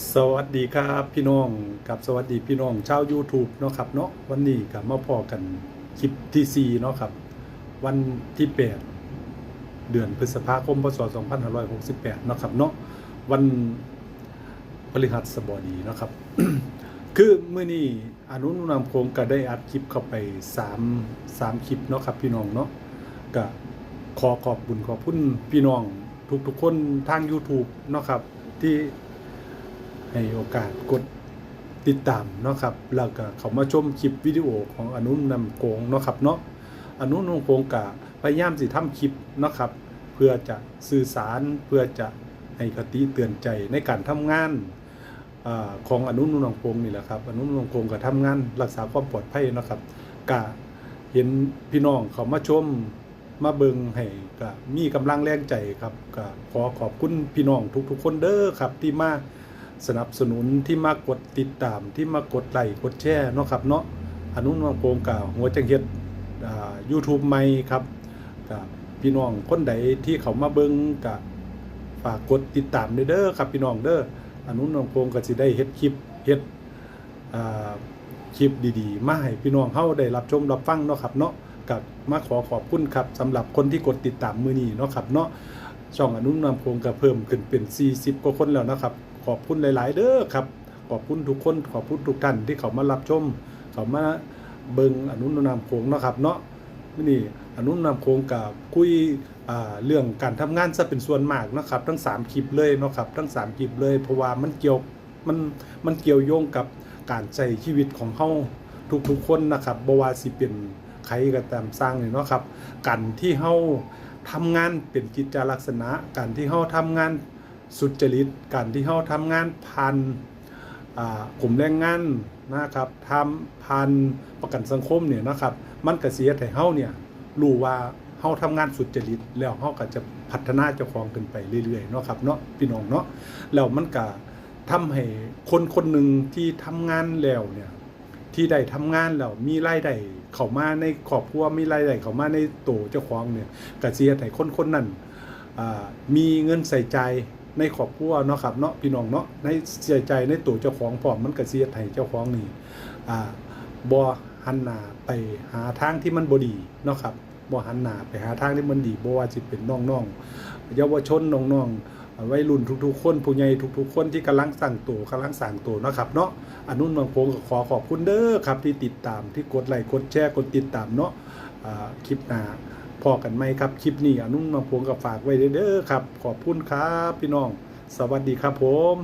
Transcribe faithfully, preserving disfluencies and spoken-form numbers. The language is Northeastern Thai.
สวัสดีครับพี่น้องครับ สวัสดีพี่น้องชาว YouTube เนาะครับเนาะ วันนี้ก็มาพ้อกันคลิปที่สี่เนาะครับ วันที่แปด เดือนพฤษภาคม พ.ศ. สองพันห้าร้อยหกสิบแปด เนาะครับเนาะ วันพฤหัสบดีเนาะครับ คือมื้อนี้อนุนำโขงก็ได้อัดคลิปเข้าไปสาม สามคลิปเนาะครับพี่น้องเนาะ ก็ขอขอบบุญขอบคุณพี่น้องทุกๆคนทาง YouTube เนาะครับ ที่ให้โอกาสกดติดตามเนาะครับ แล้วก็เข้ามาชมคลิปวิดีโอของอนุนำโขงเนาะครับเนาะ อนุนำโขงก็พยายามสิทำคลิปเนาะครับ เพื่อจะสื่อสาร เพื่อจะให้คติเตือนใจในการทำงาน อ่า ของอนุนำโขงนี่แหละครับ อนุนำโขงก็ทำงานรักษาความปลอดภัยเนาะครับ ก็เห็นพี่น้องเข้ามาชม มาเบิ่งให้ก็มีกำลังแรงใจครับ ก็ขอขอบคุณพี่น้องทุกๆคนเด้อครับ ที่มาสนับสนุน ที่มากดติดตาม ที่มากดไลค์กดแชร์เนาะครับเนาะ อนุนำโขงก็หัวจั่งเฮ็ด อ่า YouTube ใหม่ครับ ก็พี่น้องคนใดที่เข้ามาเบิ่งก็ฝากกดติดตามเด้อครับพี่น้องเด้อ อนุนำโขงก็สิได้เฮ็ดคลิป เฮ็ด อ่า คลิปดีๆ มาให้พี่น้องเฮาได้รับชมรับฟังเนาะครับเนาะ ก็มาขอขอบคุณครับ สำหรับคนที่กดติดตามมื้อนี้เนาะครับเนาะ ช่องอนุนำโขงก็เพิ่มขึ้นเป็นสี่สิบกว่าคนแล้วนะครับ ขอบคุณหลายๆเด้อครับ ขอบคุณทุกคน ขอบคุณทุกท่านที่เข้ามารับชม เข้ามาเบิ่งอนุนำโขงเนาะครับเนาะ มื้อนี้อนุนำโขงก็คุย อ่า เรื่องการทำงานซะเป็นส่วนมากเนาะครับ ทั้งสามคลิปเลยเนาะครับ ทั้งสามคลิปเลย เพราะว่ามันเกี่ยว มัน มันเกี่ยวโยงกับการใช้ชีวิตของเฮาทุกๆคนนะครับ บ่ว่าสิเป็นใครก็ตามซ่างนี่เนาะครับ การที่เฮาทำงานเป็นกิจจลักษณะ การที่เฮาทำงานสุจริต การที่เฮาทำงานผ่าน อ่า กรมแรงงานนะครับ ทำผ่านประกันสังคมเนี่ยนะครับ มันก็สิเฮ็ดให้เฮาเนี่ยรู้ว่าเฮาทำงานสุจริต แล้วเฮาก็จะพัฒนาเจ้าของขึ้นไปเรื่อยๆเนาะครับเนาะ พี่น้องเนาะ แล้วมันก็ทำให้คนคนหนึ่งที่ทำงานแล้วเนี่ย ที่ได้ทำงานแล้วมีรายได้เข้ามาในครอบครัว มีรายได้เข้ามาในโตเจ้าของเนี่ย ก็สิเฮ็ดให้คนคนนั้น อ่า มีเงินใช้จ่ายในครอบครัวเนาะครับเนาะ พี่น้องเนาะ ในใช้จ่ายในโตเจ้าของพร้อม มันก็สิเฮ็ดให้เจ้าของนี่ อ่า บ่หันหน้าไปหาทางที่มันบ่ดีเนาะครับ บ่หันหน้าไปหาทางที่มันดี บ่ว่าสิเป็นน้องๆ เยาวชน น้องๆ วัยรุ่นทุกๆคน ผู้ใหญ่ทุกๆคนที่กำลังสร้างโต กำลังสร้างโตเนาะครับเนาะ อนุนำโขงก็ขอขอบคุณเด้อครับ ที่ติดตาม ที่กดไลค์ กดแชร์ กดติดตามเนาะ อ่า คลิปหน้าพ้อกันใหม่ครับ คลิปนี้อนุนำโขงก็ฝากไว้เด้อครับ ขอบคุณครับพี่น้อง สวัสดีครับผม